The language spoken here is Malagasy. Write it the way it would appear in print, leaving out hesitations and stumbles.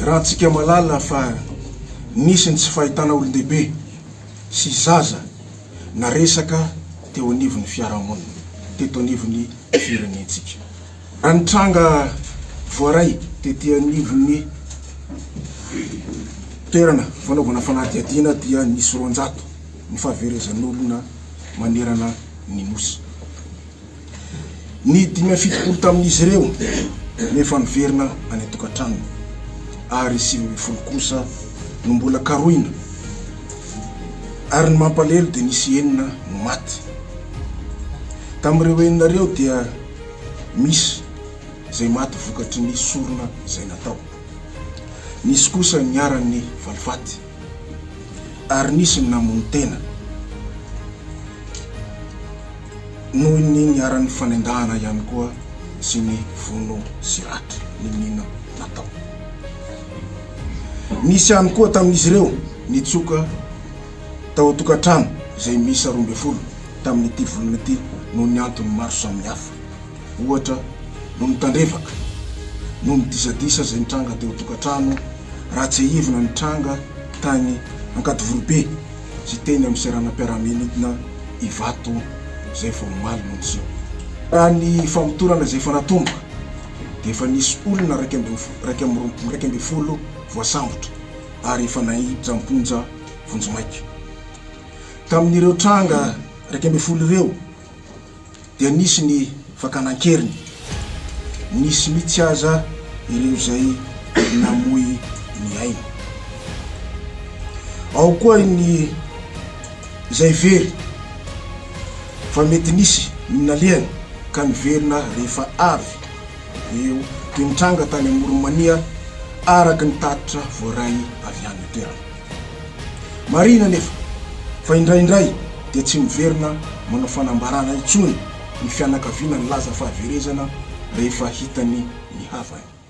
Rahantsika mahalala fa nisy ny tsy fahitana olon-dehibe sy zaza naresaka teo anivon'ny fiarahamonina, teto anivon'ny firenentsika. Raha ny tranga voaray tety anivon'ny toerana fanaovana fanadihadiana dia nisy 200 ny fahaverezan'olona manerana ny Nosy. Ny 75 tamin'izy ireo no efa niverina any an-tokantranony ary 19 kosa no mbola karohina ary ny mampalahelo dia nisy enina no maty. Tamin'ireo enina ireo dia misy izay maty vokatry ny sorona izay natao. Nisy kosa niharan'ny valifaty ary nisy ny namono tena. Noho ny niharan'ny fanendahana ihany koa sy ny vono sy ratra niniana natao. Nisy ihany koa tamin'izy ireo nitsoka tao an-tokantrano izay miisa 12 tamin'ity volana ity noho ny antony maro samihafa. Ohatra, noho ny tandrevaka, noho ny disadisa izay nitranga teo an-tokantrano, raha tsiahivina ny tranga tany Ankadivoribe sy teny amin'ny seranam-piaramanidina Ivato izay vao omaly no niseho. Raha ny famotorana izay efa natomboka dia efa nisy olona 11 voasambotra ary efa naiditra am-ponja vonjimaika. Tamin'ireo tranga 11 ireo dia nisy ny fakana an-keriny, nisy mihitsy aza ireo izay namoy ny ainy. Ao koa ny izay very fa mety nisy ny nalehany ka niverina rehefa avy eo toy ny tranga tany Amoron'i Mania araka ny tatitra voaray avy any an-toerana. Marihina anefa fa indraindray dia tsy miverina manao fanambarana intsony ny fianakaviana nilaza fahaverezana rehefa hitany ny havany.